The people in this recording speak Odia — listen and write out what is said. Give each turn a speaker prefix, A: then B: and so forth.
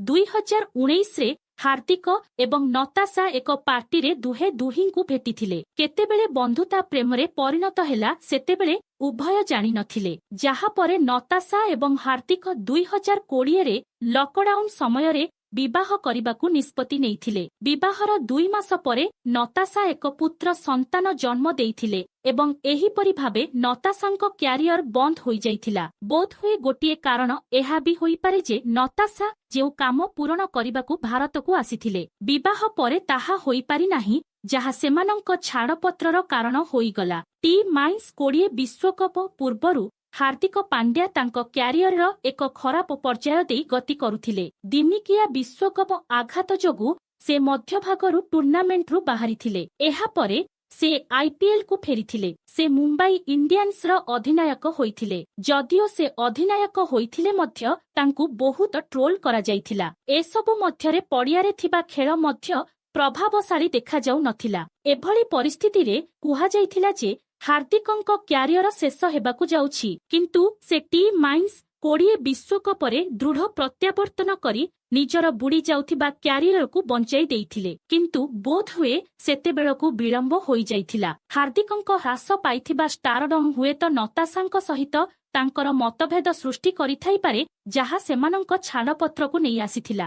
A: 2019ରେ ହାର୍ଦ୍ଦିକ ଏବଂ ନତାଶା ଏକ ପାର୍ଟିରେ ଦୁହେଁ ଦୁହିଁଙ୍କୁ ଭେଟିଥିଲେ। କେତେବେଳେ ବନ୍ଧୁତା ପ୍ରେମରେ ପରିଣତ ହେଲା, ସେତେବେଳେ ଉଭୟ ଜାଣିନଥିଲେ। ଯାହାପରେ ନତାଶା ଏବଂ ହାର୍ଦ୍ଦିକ 2020ରେ ଲକଡାଉନ ସମୟରେ ବିବାହ କରିବାକୁ ନିଷ୍ପତ୍ତି ନେଇଥିଲେ। ବିବାହର 2 ମାସ ପରେ ନତାଶା ଏକ ପୁତ୍ର ସନ୍ତାନ ଜନ୍ମ ଦେଇଥିଲେ ଏବଂ ଏହିପରି ଭାବେ ନତାଶାଙ୍କ କ୍ୟାରିୟର ବନ୍ଦ ହୋଇଯାଇଥିଲା। ବୋଧହୁଏ ଗୋଟିଏ କାରଣ ଏହା ବି ହୋଇପାରେ ଯେ ନତାଶା ଯେଉଁ କାମ ପୂରଣ କରିବାକୁ ଭାରତକୁ ଆସିଥିଲେ, ବିବାହ ପରେ ତାହା ହୋଇପାରିନାହିଁ, ଯାହା ସେମାନଙ୍କ ଛାଡ଼ପତ୍ରର କାରଣ ହୋଇଗଲା। ଟି-20 ବିଶ୍ୱକପ ପୂର୍ବରୁ ହାର୍ଦ୍ଦିକ ପାଣ୍ଡ୍ୟା ତାଙ୍କ କ୍ୟାରିୟରର ଏକ ଖରାପ ପର୍ଯ୍ୟାୟ ଦେଇ ଗତି କରୁଥିଲେ। ଦିନିକିଆ ବିଶ୍ୱକପ ଆଘାତ ଯୋଗୁଁ ସେ ମଧ୍ୟଭାଗରୁ ଟୁର୍ଣ୍ଣାମେଣ୍ଟରୁ ବାହାରିଥିଲେ। ଏହାପରେ ସେ ଆଇପିଏଲକୁ ଫେରିଥିଲେ। ସେ ମୁମ୍ବାଇ ଇଣ୍ଡିଆନ୍ସର ଅଧିନାୟକ ହୋଇଥିଲେ। ଯଦିଓ ସେ ଅଧିନାୟକ ହୋଇଥିଲେ ମଧ୍ୟ ତାଙ୍କୁ ବହୁତ ଟ୍ରୋଲ କରାଯାଇଥିଲା। ଏସବୁ ମଧ୍ୟରେ ପଡ଼ିଆରେ ଥିବା ଖେଳ ମଧ୍ୟ ପ୍ରଭାବଶାଳୀ ଦେଖାଯାଉ ନଥିଲା। ଏଭଳି ପରିସ୍ଥିତିରେ କୁହାଯାଇଥିଲା ଯେ ହାର୍ଦ୍ଦିକଙ୍କ କ୍ୟାରିୟର ଶେଷ ହେବାକୁ ଯାଉଛି। କିନ୍ତୁ ସେ ଟି-20 ବିଶ୍ୱକପରେ ଦୃଢ଼ ପ୍ରତ୍ୟାବର୍ତ୍ତନ କରି ନିଜର ବୁଡ଼ି ଯାଉଥିବା କ୍ୟାରିୟରକୁ ବଞ୍ଚାଇ ଦେଇଥିଲେ। କିନ୍ତୁ ବୋଧହୁଏ ସେତେବେଳକୁ ବିଳମ୍ବ ହୋଇଯାଇଥିଲା। ହାର୍ଦ୍ଦିକଙ୍କ ହ୍ରାସ ପାଇଥିବା ଷ୍ଟାରଡମ୍ ହୁଏତ ନତାଶାଙ୍କ ସହିତ ତାଙ୍କର ମତଭେଦ ସୃଷ୍ଟି କରିଥାଇପାରେ, ଯାହା ସେମାନଙ୍କ ଛାଡ଼ପତ୍ରକୁ ନେଇ ଆସିଥିଲା।